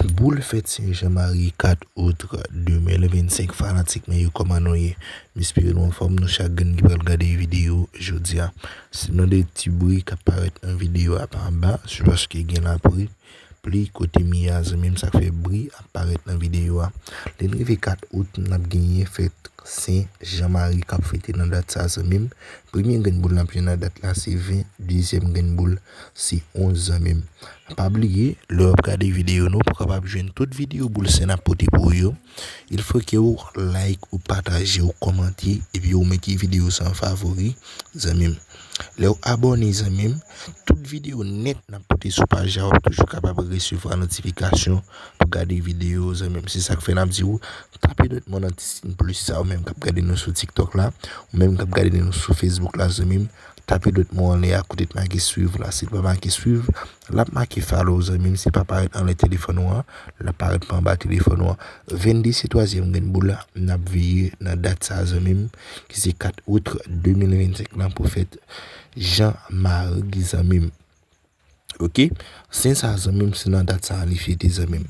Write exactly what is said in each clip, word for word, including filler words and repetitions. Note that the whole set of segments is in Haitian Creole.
Boul fèt Sen Jan Mari, kat out de mil vennsenk. Fanatik mwen yo, kòman nou ye? M espere nou anfòm, nou chak grenn ki pral gade videyo jodi a. Se nan de ti bri k ap parèt nan videyo a pa anba, se paske gen lapli, pli kote m ye a, zanmi m, sa k fè bri ap parèt nan videyo a. Lè n rive kat out, n ap genyen fèt Sen Jan Mari k ap fete nan dat sa, zanmi m. Premye grenn boul n ap jwenn nan dat la se ven, dezyèm grenn boul se onz, zanmi m. Pa bliye, lè w ap gade videyo nou, pou w kapab jwenn tout videyo boul sen n ap pote pou ou yo, il faut que ou like, ou pataje, ou kòmante, epi ou mete videyo sa an favori, zanmi m. Lè w abòne, zanmi m, tout videyo nèt n ap pote sou paj la, w ap toujou kapab resevwa notifikasyon pou gade videyo, zanmi m. Se sa k fè n ap di w, tape dwèt mwen nan ti siy plis sa, ou menm k ap gade nou sou TikTok la, ou menm k ap gade nou sou Facebook la, zanmi m. Tape dwèt mwen anlè a, kote t make suiv la. Si l pa make suiv, l ap make follow, zanmi m. Si l pa parèt anlè telefòn ou an, l ap parèt pa anba telefòn ou an. Vennde se twazyèm grenn boul la, n ap veye nan dat sa, zanmi m, ki se kat out de mil vennsenk lan pou fèt Jan Mari, zanmi m. Oke? Sen sa, zanmi m, se nan dat sa li fete, zanmi m.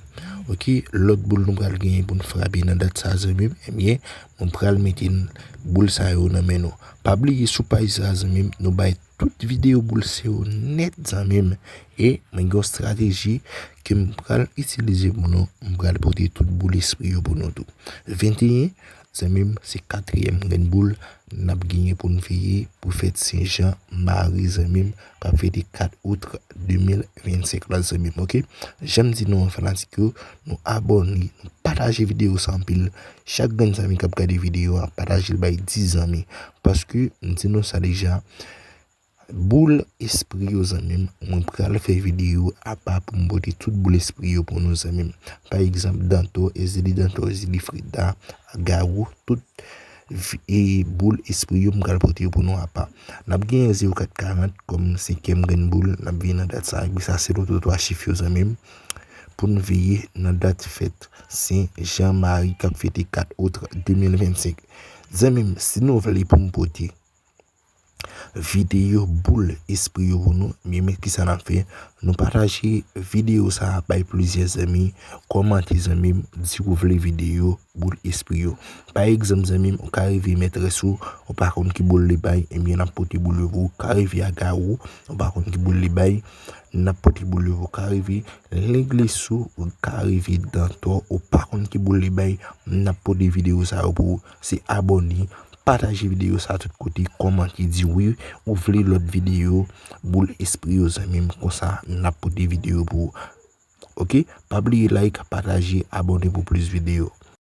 Oke? Lòt boul nou pral genyen pou n frape nan dat sa, zanmi m, ebyen, mwen pral mete n, boul sa yo nan men nou. Pa bliye, sou paj sa, zanmi m, nou bay tout videyo boul sen yo nèt, zanmi m. E mwen gen yon estrateji ke m pral itilize pou nou. M pral pote tout boul espri yo pou nou tou. Venteyen, zanmi m, se katriyèm grenn boul n ap genyen pou n veye pou fèt Sen Jan Mari, zanmi m, k ap fete kat out de mil vennsenk la, zanmi m, oke? Jan m di nou an, fanatik yo, nou abòne, nou pataje videyo sa anpil. Chak grenn zanmi k ap gade videyo a, pataje l bay dis zanmi. Paske, m di nou sa deja, boul espri yo, zanmi m, mwen pral fè videyo apa pou m pote tout boul espri yo pou nou, zanmi m. Pa egzanp, Dantò, Ezili Dantò, Ezili Frida, Gawou, tout vi-, e boul espri yo, m pral pote yo pou nou apa. N ap genyen zewo kat karant kòm senkyèm grenn boul, n ap veye nan dat sa, epi sa se lòt twa chif yo, zanmi m, pou n veye nan dat fèt Sen Jan Mari k ap fete kat out de mil vennsenk. Zanmi m, si nou vle pou m pote videyo boul espri yo pou nou, ebyen, men kisa n ap fè? Nou pataje videyo sa a bay plizyè zanmi, kòmante, zanmi m, di w vle videyo boul espri yo. Pa egzanp, zanmi m, ou ka rive mètrès ou, ou pa konn ki boul li bay, ebyen, n ap pote boul yo pou ou. Ka rive a Gawou, ou pa konn ki boul li bay, n ap pote boul yo pou ou. Ka rive Lenglis ou, ou ka rive Dantò, ou pa konn ki boul li bay, n ap pote videyo sa yo pou ou. Se abòne, pataje videyo sa tout kote, kòmante, di wi, ou vle lòt videyo boul espri yo, zanmi m, konsa n ap pote videyo pou ou. Oke? Pa bliye like, pataje, abòne pou plis videyo.